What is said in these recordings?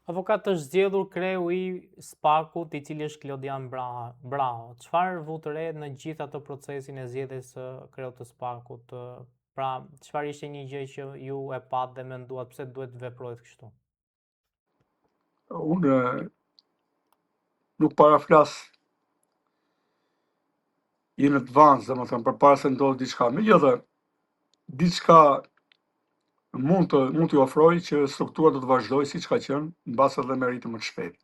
Avokat është zgjedhur kreu i SPAK-ut, i cili është Klodian Braho. Çfarë vutë re në gjithë atë procesin e zgjedhjes së kreut të SPAK-ut? Pra, çfarë ishte një gjë që ju e patë dhe menduat pse duhet të veprohet kështu? Unë nuk paraflas in advance, domethënë, përpara se ndodhë diçka. Megjithatë, diçka mund të mund t'ju ofroj që struktura do të vazhdojë siç ka qenë, mbase edhe me ritëm më të shpejtë.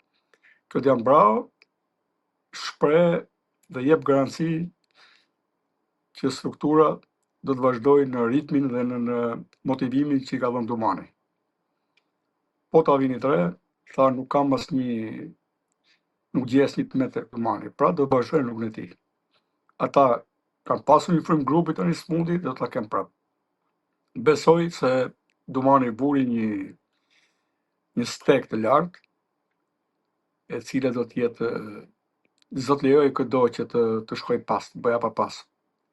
Klodian Braho shpreh dhe jep garanci që struktura do të vazhdojë në ritmin dhe në, në motivimin që i ka dhënë Dumani. Po ta vinit re, tha nuk kam asnjë nuk gjej asnjë të metë tek Dumani, pra do të vazhdojë në rrugën e tij. Ata kanë pasur një frymë grupi tani së fundi, do ta kenë prapë. Besoj se Dumani vuri një një stekë të lartë, e cila do të jetë s'do të lejojë këdo që të të shkojë pas, të bëjë hapa pas.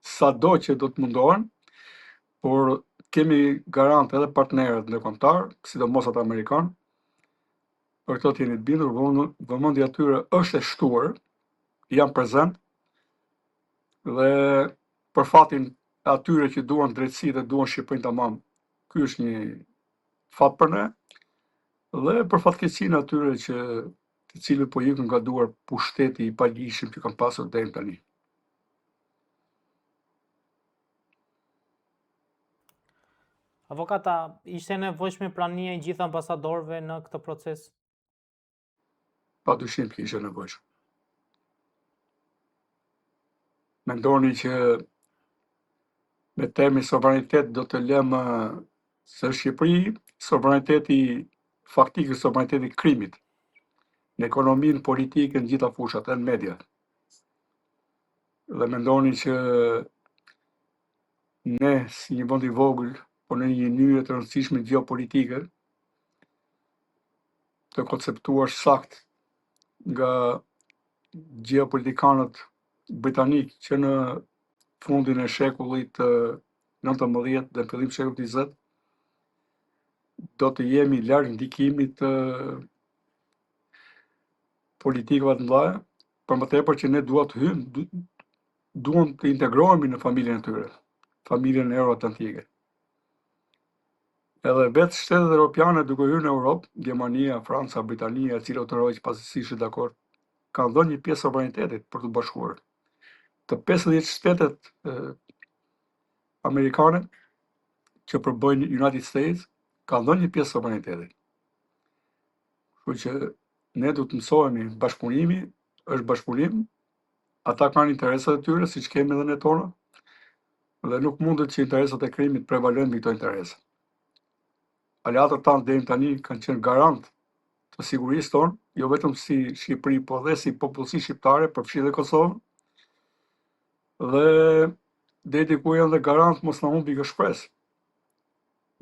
Sado që do të mundohen, por kemi garant edhe partnerët ndërkombëtar, sidomos ata amerikanë, për këtë të jeni të bindur, vëmendja e tyre është e shtuar, janë prezent dhe për fatin e atyre që duan drejtësi dhe duan Shqipërinë tamam, ky është një fat për ne dhe për fatkeqësinë e atyre që të cilët po ikën nga duar pushteti i paligjshëm që kanë pasur deri tani. Avokat, a ishte e nevojshme prania e gjithë ambasadorëve në këtë proces? Pa dyshim që ishte e nevojshme. Mendoni që me termin sovranitet do të lëmë se në Shqipëri sovraniteti faktik është sovraniteti i krimit në ekonominë, politikën, në gjitha fushat, edhe në media. Dhe mendoni që ne si një vend i vogël, por në një nyje të rëndësishme gjeopolitike, të konceptuar saktë nga gjeopolitikanët britanikë që në fundin e shekullit të 19 dhe në fillim të shekullit 20, do të jemi larg ndikimit të politikave të mëdha, për më tepër që ne duam të hyjmë, duam të integrohemi në familjen e tyre, familjen euroatlantike. Edhe vetë shtetet europiane duke hyrë në Europë, Gjermania, Franca, Britania, e cila u tërhoq pasi s'ishin dakord, kanë dhënë një pjesë sovranitetit për t'u bashkuar. Të 50 shtetet amerikane që përbëjnë United States kanë dhënë një pjesë sovranitetit. Kështu që ne duhet të mësohemi, bashkëpunimi është bashkëpunim, ata kanë interesat e tyre, siç kemi edhe ne tona, dhe nuk mundet që interesat e krimit prevalojnë mbi këto interesa. Aleatët tanë deri tani kanë qenë garant të sigurisë tonë, jo vetëm si Shqipëri, po dhe si popullsi shqiptare, përfshi dhe Kosovën. Dhe deri diku janë dhe garant mos na humbi kjo shpresë.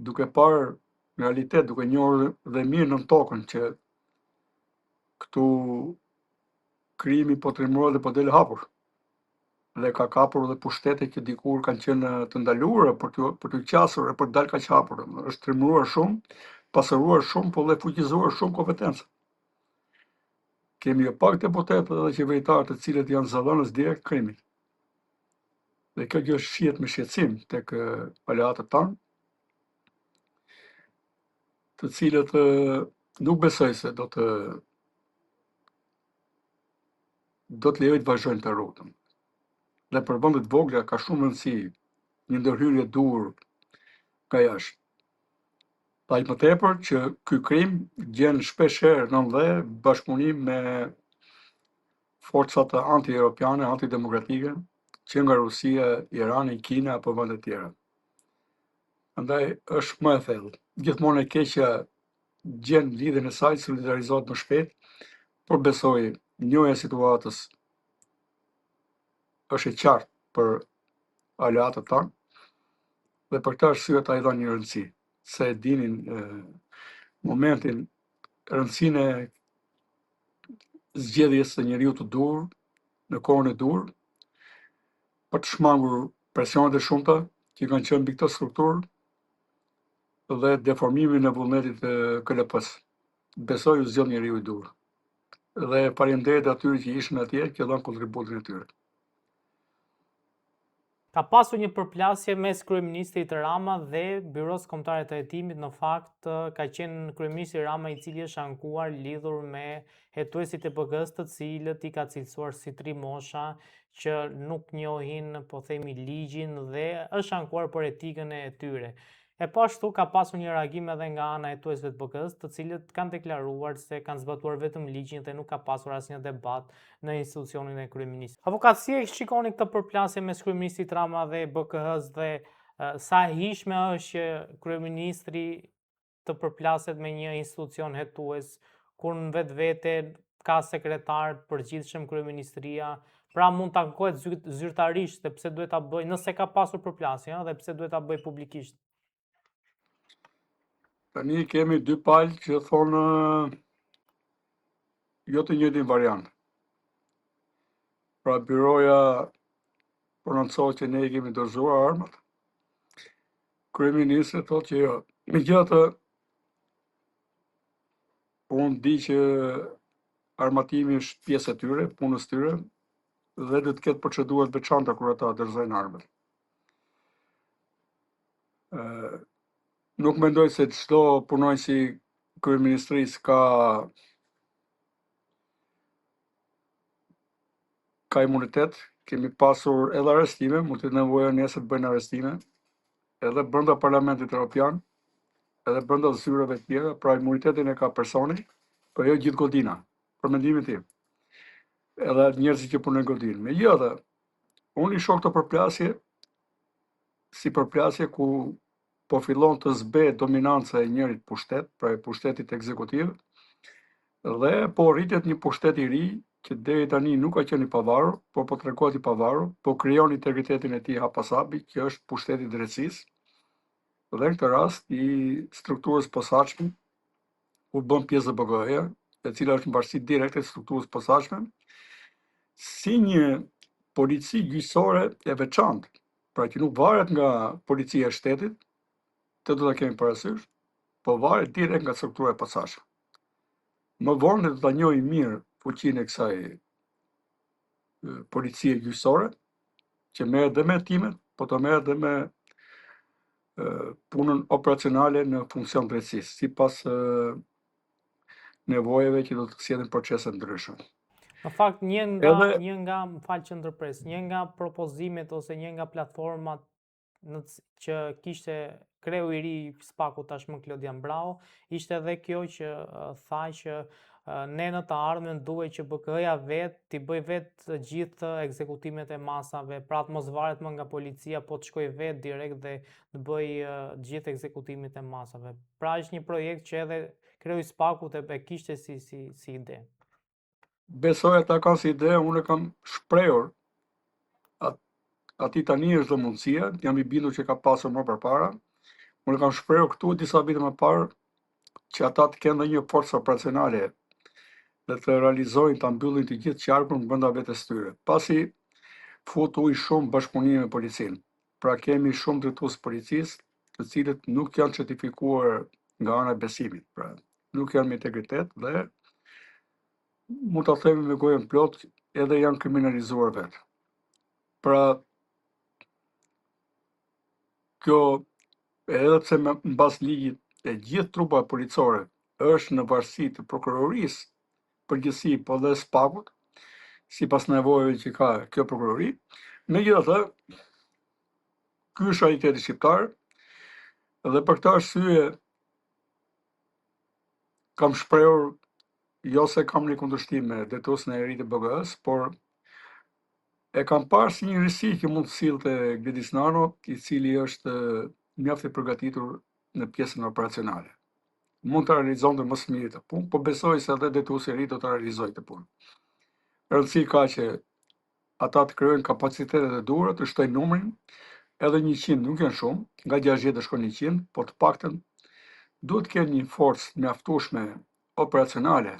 Duke parë në realitet, duke njohur dhe mirë nën tokën që këtu krimi po trimërohet dhe po del hapur dhe ka kapur dhe pushtete që dikur kanë qenë të ndaluara për t'u për t'u qasur e për të dalë kaq hapur. Është trimëruar shumë, pasuruar shumë, po dhe fuqizuar shumë kompetenca. Kemi jo pak deputetë dhe qeveritarë të cilët janë zëdhënës direkt krimit. Dhe kjo gjë shihet me shqetësim tek aleatët tanë, të cilët nuk besoj se do të do të lejojë të vazhdojnë këtë rrugë. Dhe për vendet e vogla ka shumë rëndësi një ndërhyrje e duhur nga jashtë. Aq më tepër që ky krim gjen shpesh herë nën dhe bashkëpunim me forcat anti-europiane, antidemokratike, që nga Rusia, Irani, Kina apo vende të tjera. Andaj është më e thellë. Gjithmonë e keqja gjen lidhjen e saj, solidarizohet më shpejt, por besoj njohja e situatës është e qartë për aleatët tanë dhe për këtë arsye ata i dhanë një rëndësi, se e dinin e, momentin, rëndësinë e zgjedhjes së njeriut të duhur në kohën e duhur për të shmangur presionet e shumta që kanë qenë mbi këtë strukturë dhe deformimin e vullnetit të KLP-së. Besoj u zgjodh njeriu i duhur. Dhe faleminderit atyre që ishin atje që dhanë kontributin e tyre. Ka pasur një përplasje mes kryeministrit Rama dhe Byrosë Kombëtare të Hetimit, në fakt ka qenë kryeministri Rama i cili është ankuar lidhur me hetuesit e BKH-së, të cilët i ka cilësuar si tri mosha që nuk njohin, po themi, ligjin dhe është ankuar për etikën e tyre. E po ashtu ka pasur një reagim edhe nga ana e hetuesve të BKH-së, të cilët kanë deklaruar se kanë zbatuar vetëm ligjin dhe nuk ka pasur asnjë debat në institucionin e kryeministrit. Avokat, si e shikoni këtë përplasje mes kryeministrit Rama dhe BKH-së dhe sa e hijshme është që kryeministri të përplaset me një institucion hetues, kur në vetvete ka sekretar të përgjithshëm kryeministria, pra mund të ankohet zyrtarisht dhe pse duhet ta bëjë, nëse ka pasur përplasje, ëh, dhe pse duhet ta bëjë publikisht. Tani kemi dy palë që thonë jo të njëjtin variant. Pra byroja prononcohet që ne i kemi dorëzuar armët, Kryeministri thotë që jo. Megjithatë, unë di që armatimi është pjesë e tyre, punës tyre, dhe do të ketë procedura të veçanta kur ata dorëzojnë armët. Ë nuk mendoj se çdo punonjës i kryeministrisë ka ka imunitet, kemi pasur edhe arrestime, mund të jetë nevoja nesër të bëjnë arrestime, edhe brenda Parlamentit Europian, edhe brenda zyrave të tjera, pra imunitetin e ka personi, por jo gjithë godina, për mendimin tim. Edhe njerëzit që punojnë në godinë. Megjithatë, unë i shoh këto përplasje si përplasje ku po fillon të zbehet dominanca e njërit pushtet, pra e pushtetit ekzekutiv, dhe po rritet një pushtet i ri që deri tani nuk ka qenë i pavarur, por po tregohet i pavarur, po krijon integritetin e tij hap pas hapi, që është pushteti i drejtësisë, dhe në këtë rast i strukturës posaçme, ku bën pjesë dhe BKH-ja, e cila është në varësi direkte të strukturës posaçme, si një polici gjyqësore e veçantë, pra që nuk varet nga policia e shtetit, këtë do ta kemi parasysh, po varet direkt nga struktura e posaçme. Më vonë ne do ta njohim mirë fuqinë e kësaj policie gjyqësore, që merret dhe me hetimet, po të merret dhe me punën operacionale në funksion të drejtësisë, sipas nevojave që do të sjellin procese të ndryshme. Në fakt një nga Edhe... një nga, më fal që ndërpres, një nga propozimet ose një nga platformat në që kishte kreu i ri i SPAK-ut tashmë Klodian Braho, ishte edhe kjo që tha që ne në të ardhmen duhet që BKH-ja vetë t'i bëjë vetë të gjithë ekzekutimet e masave, pra të mos varet më nga policia, po të shkojë vetë direkt dhe të bëjë të gjithë ekzekutimet e masave. Pra është një projekt që edhe kreu i SPAK-ut e, e kishte si si si ide. Besoj ata kanë si ide, unë e kam shprehur at, atij tani është dhe mundësia, jam i bindur që ka pasur më përpara. Unë e kam shprehur këtu disa vite më parë që ata të kenë dhe një forcë operacionale dhe të realizojnë ta mbyllin të gjithë qarkun brenda vetes tyre. Pasi fut ujë shumë bashkëpunimi me policinë. Pra kemi shumë drejtues të policisë, të cilët nuk janë certifikuar nga ana e besimit, pra nuk janë me integritet dhe mund ta themi me gojën plot edhe janë kriminalizuar vetë. Pra kjo edhe pse në bazë ligjit e gjithë trupa policore është në varësi të prokurorisë përgjithësi, po dhe SPAK-ut, sipas nevojave që ka kjo prokurori, megjithatë ky është realiteti shqiptar dhe për këtë arsye kam shprehur jo se kam një kundërshtim me drejtuesin e ri të BKH-së, por e kam parë si një risi që mund të sillte Gledis Nano, i cili është mjaft i përgatitur në pjesën operacionale. Mund të realizonte më së miri këtë punë, po besoj se edhe drejtuesi i ri do të realizojë këtë punë. Rëndësi ka që ata të krijojnë kapacitetet e duhura, të shtojnë numrin, edhe 100 nuk janë shumë, nga 60 të shkojnë 100, po të paktën duhet të kenë një forcë mjaftueshme operacionale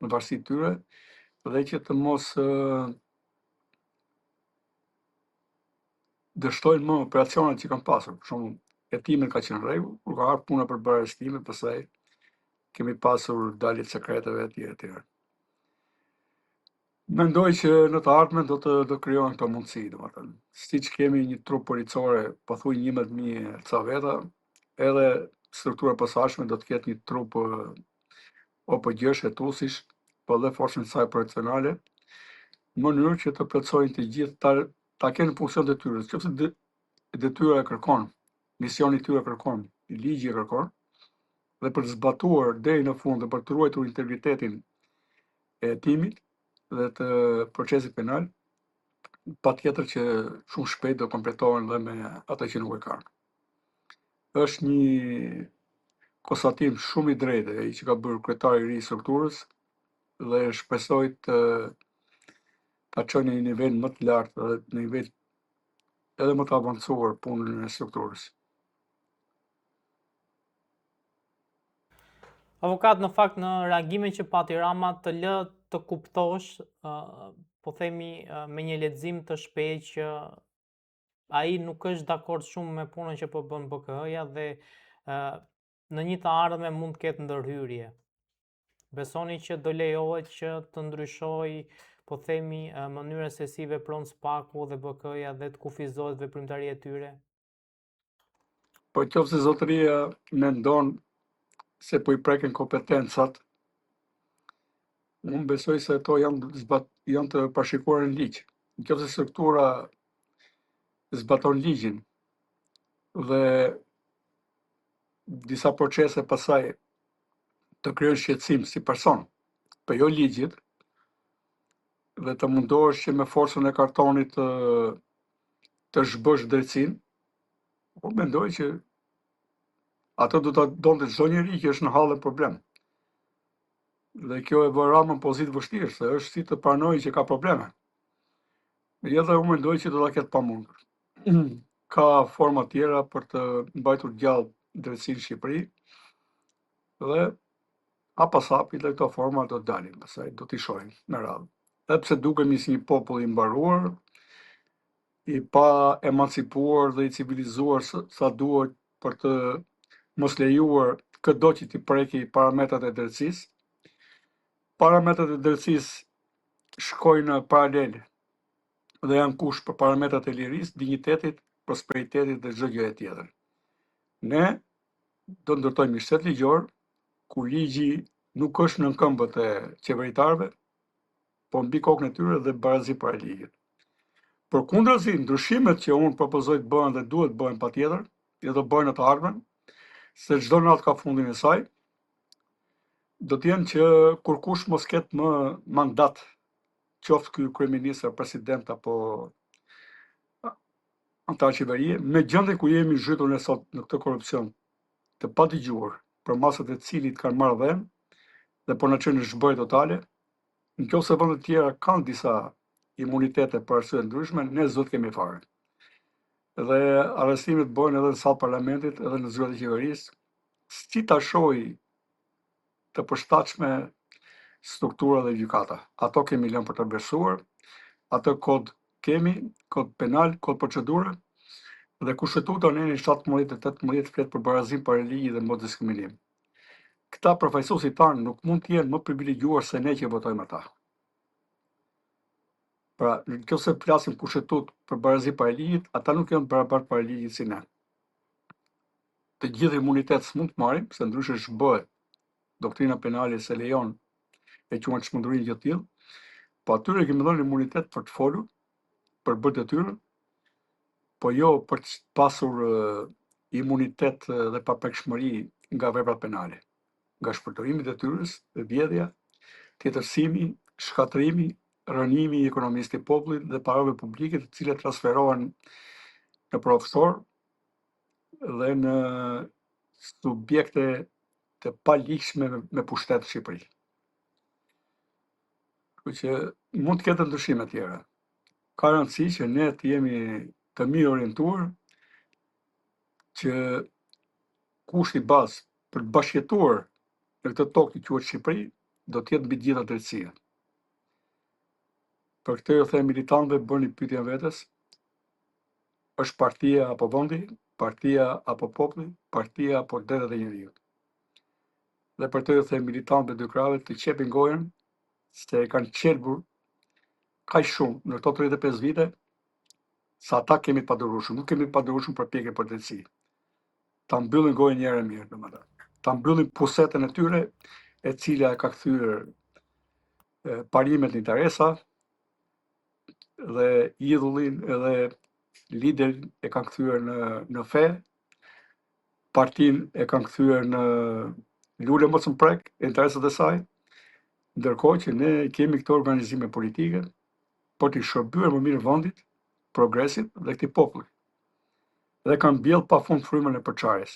në varësi të tyre dhe që të mos dështojnë më operacionet që kanë pasur. Për shembull, hetimet ka qenë në rregull, kur ka ardhur puna për bërë arrestime, pastaj. Kemi pasur dalje të sekreteve etj etj. Mendoj që në të ardhmen do të do krijohen këto mundësi, domethënë, siç kemi një trupë policore pothuaj 11000 e ca veta, edhe struktura e posaçme do të ketë një trupë OPGJ-sh, hetuesish, po dhe forcën e saj operacionale, në mënyrë që të plotësojnë të gjithë ta ta kenë në funksion detyrës. Qoftë se detyra e kërkon, misioni i tyre kërkon, ligji e kërkon, dhe për të zbatuar deri në fund dhe për të ruajtur integritetin e hetimit dhe të procesit penal, patjetër që shumë shpejt do kompletohen dhe me atë që nuk e kanë. Është një konstatim shumë i drejtë ai që ka bërë kryetari i ri i strukturës dhe shpresoj të ta çojë në një nivel më të lartë dhe në nivel edhe më të avancuar punën e strukturës. Avokat, në fakt në reagimin që pati Rama të lë të kuptosh, po themi me një lexim të shpejtë që ai nuk është dakord shumë me punën që po bën BKH-ja dhe në një të ardhme mund të ketë ndërhyrje. Besoni që do lejohet që të ndryshojë, po themi, mënyrën se si vepron SPAK-u dhe BKH-ja dhe të kufizohet veprimtaria e tyre? Po qoftë se zotëria mendon se po i preken kompetencat, unë besoj se ato janë zbat, janë të parashikuara në ligj. Në qoftë se struktura zbaton ligjin dhe disa procese pastaj të krijojnë shqetësim si person, po jo ligjit, dhe të mundohesh që me forcën e kartonit të të zhbësh drejtësinë, unë mendoj që atë do ta donte çdo njeri që është në hall e problem. Dhe kjo e vë Ramën në pozitë vështirë, se është si të pranojë që ka probleme. Megjithatë unë mendoj që do ta ketë pamundur. Ka forma tjera për të mbajtur gjallë drejtësinë në Shqipëri dhe hap pas hapi dhe këto forma do të dalin, pastaj do t'i shohim me radhë. Edhe pse dukemi si një popull i mbaruar, i pa emancipuar dhe i civilizuar sa duhet për të mos lejuar këdo që t'i preki parametrat e drejtësisë. Parametrat e drejtësisë shkojnë në paralel dhe janë kusht për parametrat e lirisë, dinjitetit, prosperitetit dhe çdo gjëje tjetër. Ne do të ndërtojmë një shtet ligjor ku ligji nuk është nën këmbët e qeveritarëve, po mbi kokën e tyre dhe barazi para ligjit. Përkundrazi, ndryshimet që unë propozoj të bëhen dhe duhet të bëhen patjetër, dhe do bëhen në të ardhmen, se çdo natë ka fundin e saj, do të jenë që kurkush mos ketë më mandat, qoftë ky kryeministër, president apo anëtar qeverie, me gjendjen ku jemi zhytur ne sot në këtë korrupsion të padëgjuar, përmasat e të cilit kanë marrë dhenë dhe po na çojnë në zhbërje totale, në qoftë se vendet e tjera kanë disa imunitete për arsye të ndryshme, ne s'do të kemi fare. Dhe arrestimet bëhen edhe në sallë parlamentit, edhe në zyrat e qeverisë, si ta shohë të përshtatshme struktura dhe gjykata. Ato kemi lënë për të vlerësuar, atë kod kemi, kod penal, kod procedure, dhe kushtetuta në nenin 17 dhe 18 flet për barazinë para ligjit dhe mos diskriminim. Këta përfaqësuesit tanë nuk mund të jenë më privilegjuar se ne që votojmë ata. Pra, në qoftë se flasim kushtetutë për barazi para ligjit, ata nuk janë barabartë para ligjit si ne. Të gjithë imunitet s'mund të marrim, se ndryshe zhbëhet doktrina penale se lejon e quan çmenduri një gjë të tillë, po atyre kemi dhënë imunitet për të folur, për të bërë detyrën, po jo për të pasur imunitet dhe paprekshmëri nga veprat penale, nga shpërdorimi i detyrës, vjedhja, tjetërsimi, shkatërrimi, rrënimi i ekonomisë të popullit dhe parave publike të cilat transferohen nëpër offshore dhe në subjekte të paligjshme me pushtet në Shqipëri. Kështu që mund të ketë ndryshime tjera. Ka rëndësi që ne të jemi të mirë orientuar që kushti bazë për të bashkëjetuar në këtë tokë që quhet Shqipëri do të jetë mbi të gjitha drejtësia. Për këtë ju them militantëve bëni pyetjen vetes, është partia apo vendi, partia apo populli, partia apo drejtat e njeriut. Dhe për të ju them militantëve dy krahëve të qepin gojën se e kanë qelbur kaq shumë në këto 35 vite sa ata kemi të padurueshëm, nuk kemi të padurueshëm përpjekje për drejtësi. Ta mbyllin gojën një herë e mirë, domethënë. Ta mbyllin pusetën e tyre, e cila e ka kthyer parimet në interesa dhe idhullin edhe liderin e kanë kthyer në në fe, partinë e kanë kthyer në lule mos më prek, interesat e saj, ndërkohë që ne kemi këto organizime politike për t'i shërbyer më mirë vendit, progresit dhe këtij populli. Dhe kanë mbjellë pafund frymën e përçarjes.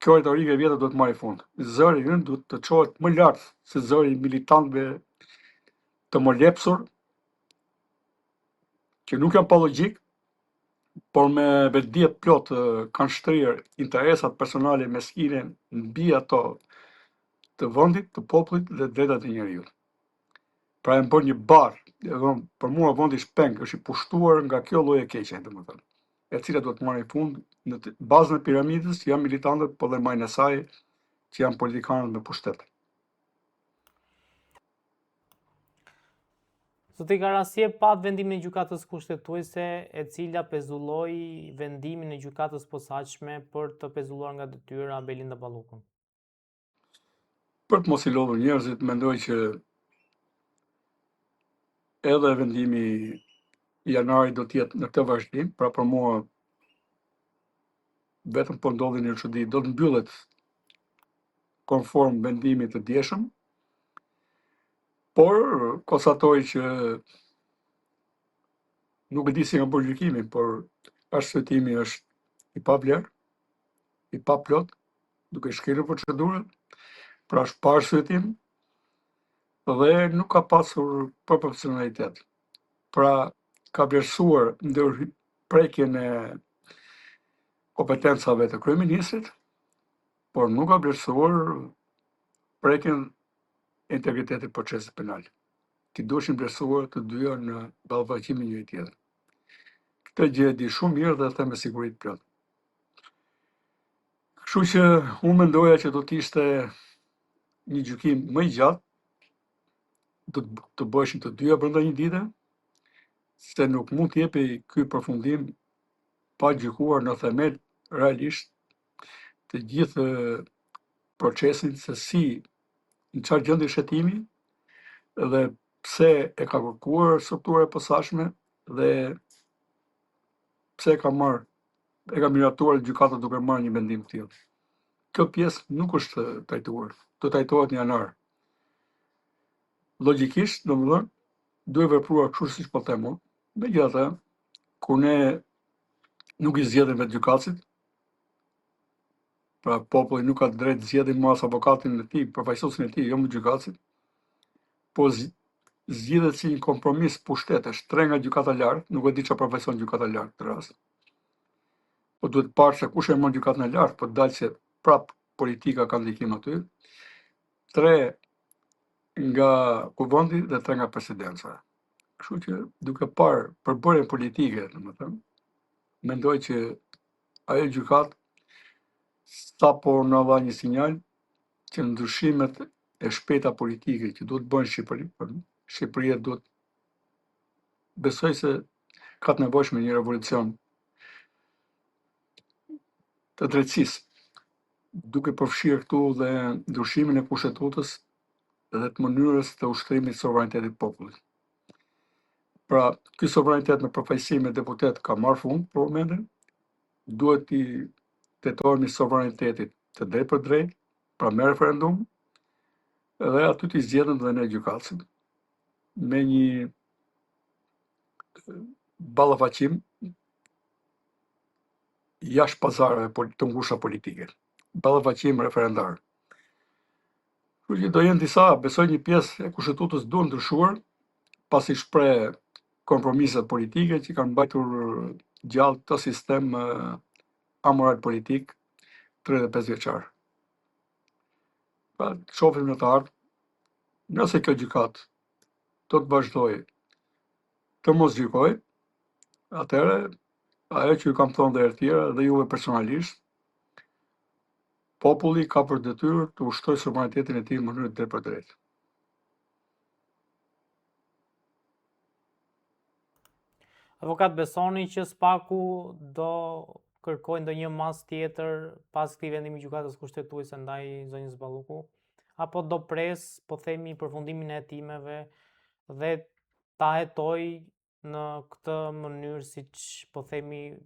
Kjo retorikë e vjetër duhet të marrë fund. Zëri ynë duhet të çohet më lart se zëri i militantëve të molepsur që nuk janë pa logjikë, por me vetëdije të plotë kanë shtrirë interesat personale meskine mbi ato të vendit, të popullit dhe drejtat e njeriut. Pra janë bërë një barrë, për mua vendi është peng, është i pushtuar nga kjo lloj e keqe, domethënë, e cila duhet të marrë fund në bazën e piramidës që janë militantët, po dhe majën e saj që janë politikanët me pushtet. Zoti Gara, si e patë vendimin e Gjykatës Kushtetuese e cila pezulloi vendimin e Gjykatës Posaçme për të pezulluar nga detyra Belinda Ballukun? Për të mos i lodhur njerëzit, mendoj që edhe vendimi i janarit do të jetë në këtë vazhdim, pra për mua vetëm po ndodhi një çudi, do të mbyllet konform vendimit të djeshëm, por konstatoj që nuk e di si kanë bërë gjykimin, por arsyetimi është i pavlerë, i paplotë, duke shkelur procedurën, pra është pa arsyetim dhe nuk ka pasur proporcionalitet. Pra ka vlerësuar ndër prekjen e kompetencave të kryeministrit, por nuk ka vlerësuar prekjen e integritetit të procesit penal. Që duheshin vlerësuar të dyja në ballafaqim me njëri tjetrin. Këtë gjë e di shumë mirë dhe e them me siguri të plotë. Kështu që unë mendoja që do të ishte një gjykim më i gjatë, do të bëheshin të dyja brenda një dite, se nuk mund të jepej ky përfundim pa gjykuar në themel realisht të gjithë procesin se si në çfarë gjendje është hetimi dhe pse e ka kërkuar struktura e posaçme dhe pse e ka marrë e ka miratuar gjykata duke marrë një vendim të tillë. Kjo pjesë nuk është trajtuar, do trajtohet në janar. Logjikisht, domethënë, duhet vepruar kështu siç po them unë. Megjithatë, kur ne nuk i zgjedhim vetë gjykatësit, pra populli nuk ka të drejtë të zgjedhë më as avokatin e tij, përfaqësuesin e tij, jo më gjykatësit, po zgjidhet si një kompromis pushtetesh, tre nga gjykata e lartë, nuk e di çfarë përfaqëson gjykata e lartë në këtë rast. Po duhet parë se kush e emëron gjykatën e lartë, po dalë se prap politika ka ndikim aty. Tre nga kuvendi dhe tre nga presidenca. Kështu që duke parë përbërjen politike, domethënë, mendoj që ajo gjykatë sapo na dha një sinjal që ndryshimet e shpejta politike që duhet të bëhen në Shqipëri, por Shqipëria duhet besoj se ka të nevojshme një revolucion të drejtësisë, duke përfshirë këtu dhe ndryshimin e kushtetutës dhe të mënyrës të ushtrimit të sovranitetit të popullit. Pra, ky sovranitet me përfaqësim me deputet ka marrë fund për momentin, duhet t'i drejtohemi sovranitetit të drejtpërdrejtë, pra me referendum, dhe aty t'i zgjedhim dhe ne gjykatësit me një ballafaqim jashtë pazareve të ngushta politike, ballafaqim referendar. Kështu që do jenë disa, besoj një pjesë e kushtetutës duhet ndryshuar, pasi shpreh kompromiset politike që kanë mbajtur gjallë këtë sistem amoral politik 35 vjeçar. Pra, të shohim në të ardhmen, nëse kjo gjykatë do të vazhdojë të mos gjykojë, atëherë ajo që ju kam thënë dhe herë tjera dhe juve personalisht, Populli ka për detyrë të ushtrojë sovranitetin e tij në mënyrë të drejtpërdrejtë. Avokat, besoni që SPAK-u do kërkojë ndonjë masë tjetër pas këtij vendimi gjykatës kushtetuese ndaj zonjës Balluku apo do presë, po themi, përfundimin e hetimeve dhe ta hetojë në këtë mënyrë siç po themi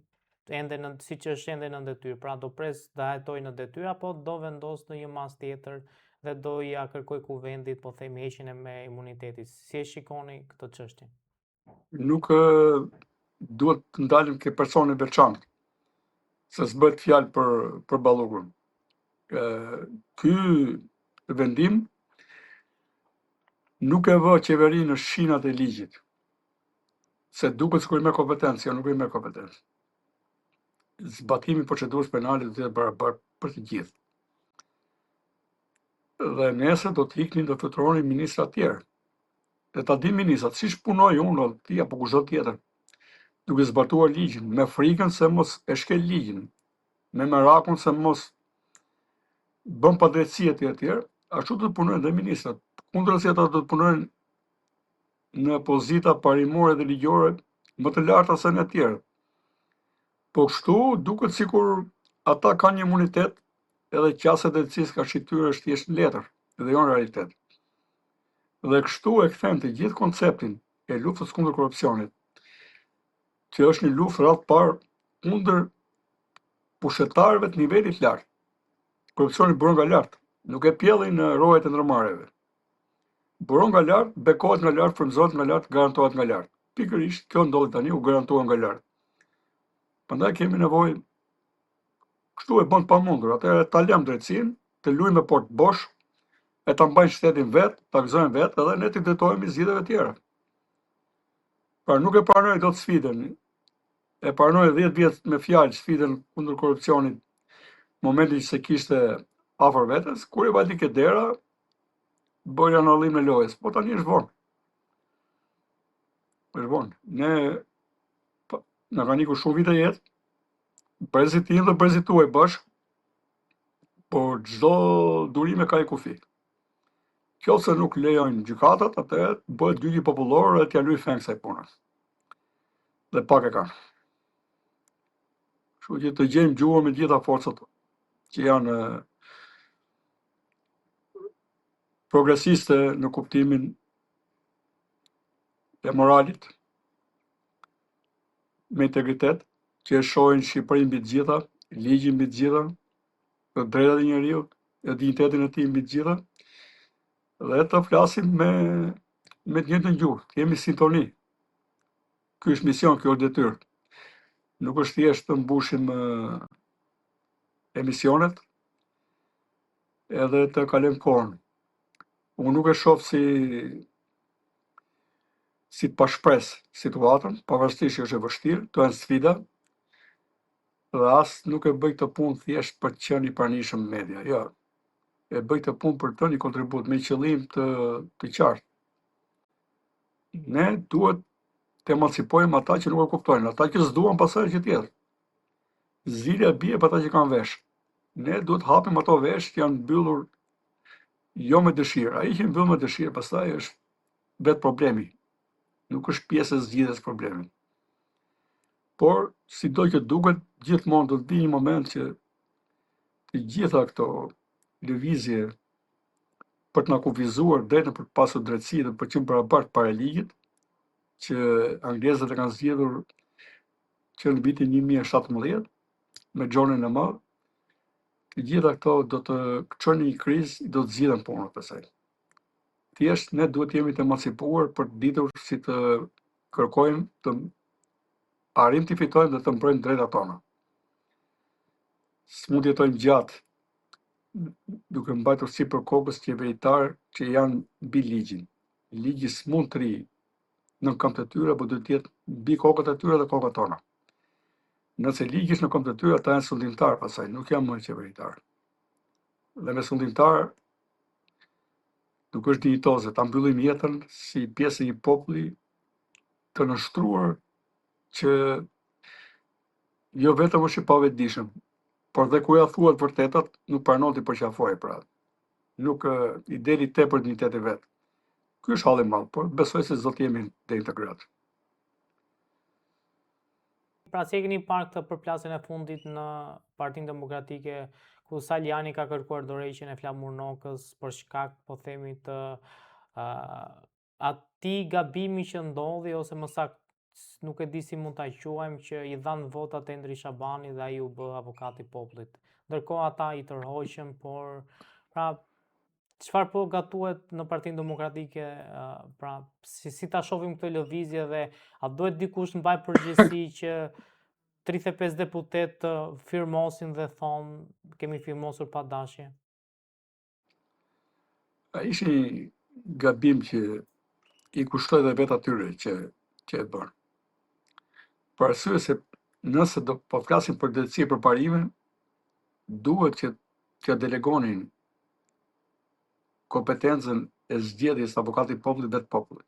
ende në siç është ende në detyrë. Pra do presë ta hetojë në detyrë apo do vendosë ndonjë masë tjetër dhe do ia kërkojë kuvendit, po themi heqjen e imunitetit. Si e shikoni këtë çështje? Nuk duhet të ndalim ke personi i veçantë, se s'bëhet fjalë për për Ballukun. Ky vendim nuk e vë qeverinë në shinat e ligjit, se duket sikur i merr kompetencë, jo nuk i merr kompetencë. Zbatimi i procedurës penale do të jetë barabar për të gjithë. Dhe nesër do të iknin, do të fluturonin ministra të tjerë. Dhe ta dinë ministrat, siç punoj unë, ti apo kushdo tjetër, duke zbatuar ligjin, me frikën se mos e shkel ligjin, me merakun se mos bën padrejtësi etj etj, ashtu do të punojnë dhe ministrat. Përkundrazi ata do të punojnë në pozita parimore dhe ligjore më të larta se ne të tjerët. Po kështu duket sikur ata kanë një imunitet edhe qasja e drejtësisë karshi tyre është thjesht në letër dhe jo në realitet. Dhe kështu e kthen të gjithë konceptin e luftës kundër korrupsionit, që është një luftë radhë parë kundër pushtetarëve të nivelit të lartë. Korrupsioni buron nga lart, nuk e pjellin rojet e ndërmarrjeve. Buron nga lart, bekohet nga lart, frymëzohet nga lart, garantohet nga lart. Pikërisht kjo ndodhi tani, u garantua nga lart. Prandaj kemi nevojë kështu e bën të pamundur, atëherë ta lëmë drejtësinë, të luajmë me portë bosh, e ta mbajnë shtetin vetë, ta gëzojnë vetë edhe ne t'i drejtohemi zgjidhjeve tjera. Pra nuk e pranoi dot sfidën, e pranoi 10 vjet me fjalë sfidën kundër korrupsionit, momentin që s'e kishte afër vetes, kur i vajti ke dera, bëri anullimin e lojës, po tani është vonë. Është vonë. Ne po, na kanë ikur shumë vite jetë, brezit tim dhe brezit tuaj bashkë, por çdo durim e ka një kufi. Qoftë se nuk lejojnë gjykatat, atëherë bëhet gjyqi popullor dhe t'ia lyejë fenë kësaj pune. Dhe pak e kanë. Kështu që të gjejmë gjuhën me të gjitha forcat që janë progresiste në kuptimin e moralit, me integritet, që e shohin Shqipërinë mbi të gjitha, ligjin mbi të gjitha, të drejtat e njeriut, e dinjitetin e tij mbi të gjitha, dhe të flasim me me të njëjtën gjuhë, të jemi sintoni. Ky është mision, kjo është detyrë. Nuk është thjesht të mbushim emisionet edhe të kalojmë kohën. Unë nuk e shoh si si të pashpresë situatën, pavarësisht që është e vështirë, këto janë sfida dhe as nuk e bëj këtë punë thjesht për të qenë i pranishëm në media. Jo. E bëj këtë punë për të dhënë një kontribut me qëllim të të qartë. Ne duhet të emancipojmë ata që nuk e kuptojnë, ata që s'duan pastaj që tjetër. Zilja bie për ata që kanë vesh. Ne duhet të hapim ato vesh që janë mbyllur jo me dëshirë. Ai që mbyll me dëshirë pastaj është vetë problemi. Nuk është pjesë e zgjidhjes së problemit. Por, sido që duket, gjithmonë do të vijë një moment që të gjitha këto lëvizje për të na kufizuar drejtën për të pasur drejtësi dhe për të qenë barabartë para ligjit, që anglezët e kanë zgjidhur që në vitin 1017 me Johnin e Madh, të gjitha këto do të çojnë në një krizë, do të zgjidhen punët pastaj. Thjesht ne duhet të jemi të emancipuar për të ditur si të kërkojmë të arrijmë të fitojmë dhe të mbrojmë drejtat tona. S'mund të jetojmë gjatë duke mbajtur sipër kokës qeveritar që janë mbi ligjin. Ligji s'mund të rrijë në këmbë të tyre, por duhet të jetë mbi kokët e tyre dhe kokat tona. Nëse ligji është në këmbë të tyre, ata janë sundimtar pastaj, nuk janë më qeveritar. Dhe me sundimtar nuk është dinjitoze ta mbyllim jetën si pjesë e një populli të nënshtruar që jo vetëm është i pavetëdijshëm. Por dhe kur ia thua të vërtetat, nuk pranon t'i përqafojë, pra. Nuk i del i tepër dinjiteti vet. Ky është halli i madh, por besoj se s'do të jemi deri në këtë gradë. Pra si e keni parë këtë përplasjen e fundit në Partinë Demokratike, ku Salianji ka kërkuar dorëheqjen e Flamur Nokës për shkak, po themi, të uh, atij gabimi që ndodhi ose më saktë nuk e di si mund ta quajmë që i dhanë votat Endri Shabani dhe ai u bë avokat i popullit. Ndërkohë ata i tërhoqën, por pra çfarë po gatuhet në Partinë Demokratike, pra si si ta shohim këtë lëvizje dhe a duhet dikush të mbajë përgjegjësi që 35 deputetë të firmosin dhe thonë kemi firmosur pa dashje? A ishte një gabim që i kushtoi dhe vetë atyre që që e bënë. Për arsye se nëse do po flasim për drejtësi e për parime, duhet që t'ia delegonin kompetencën e zgjedhjes së avokatit të popullit vetë popullit.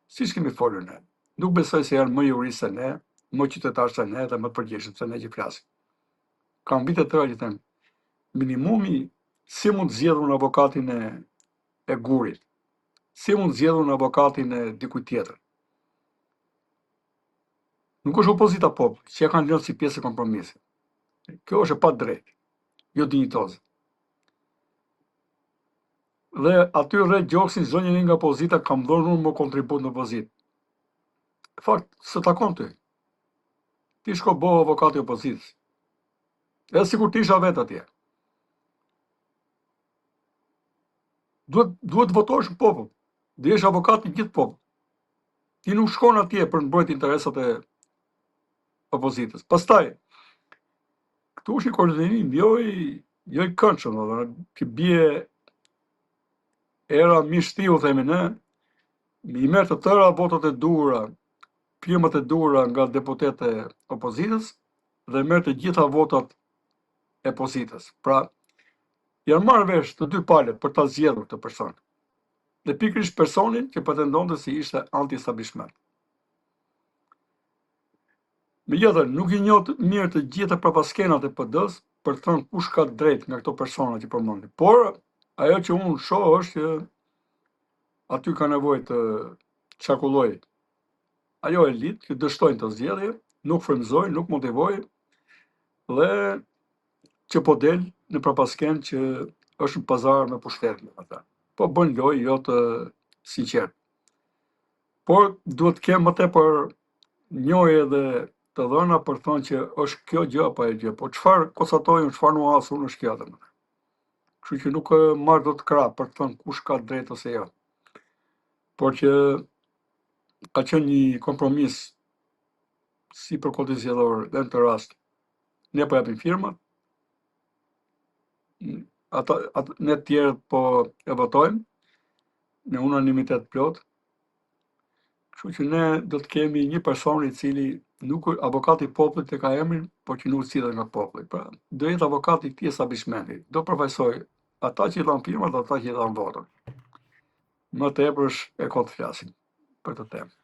Siç kemi folur ne, nuk besoj se janë më juristë se ne, më qytetarë se ne dhe më të përgjegjshëm se ne që flasim. Kam vite të tëra që them, minimumi si mund të zgjedh unë avokatin e e Gurit, si mund të zgjedh unë avokatin e dikujt tjetër. Nuk është opozita populli, që e kanë lënë si pjesë e kompromisit. Kjo është e padrejtë, jo dinjitoze. Dhe aty rreh gjoksin çdo njeri nga opozita kam dhënë unë më kontribut në opozitë. Në fakt, s'të takon ty. Ti shko bëhu avokati i opozitës. Edhe sikur të isha vetë atje. Duhet duhet të votosh në popull. Do jesh avokat i gjithë popullit. Ti nuk shkon atje për të mbrojtur interesat e opozitës. Pastaj, këtu është një koordinim jo i jo i këndshëm, domethënë që bie era mish thiu themi ne, i merr të tëra votat e duhura, firmat e duhura nga deputetët e opozitës dhe merr të gjitha votat e pozitës. Pra, janë marrë vesh të dy palët për ta zgjedhur këtë person. Dhe pikërisht personin që pretendonte se ishte anti-establishment. Megjithatë, nuk i njoh mirë të gjitha prapaskenat e PD-së për të thënë kush ka të drejtë nga këto persona që përmendi. Por ajo që unë shoh është që aty ka nevojë të qarkullojë ajo elitë që dështoi në këto zgjedhje, nuk frymëzoi, nuk motivoi dhe që po del në prapaskenë që është në pazar me pushtetin, domethënë. Po bën lojë jo të sinqertë. Por duhet të kem më tepër njohje dhe të dhëna për të thënë që është kjo gjë apo ajo gjë. Po çfarë konstatoj unë, çfarë nuhas unë është kjo domethënë. Kështu që nuk marr dot krah për të thënë kush ka të drejtë ose jo. Por që ka qenë një kompromis si për kodin zgjedhor dhe në këtë rast ne po japim firmat, ata, ata ne të tjerët po e votojmë në unanimitet të plotë. Kështu që ne do të kemi një person i cili nuk avokati i popullit e ka emrin, por që nuk zgjidhet nga populli. Pra, do jetë avokati i këtij establishmenti. Do përfaqësojë ata që i dhanë firmat, ata që i dhanë votën. Më tepër është e kotë të flasim për këtë temë.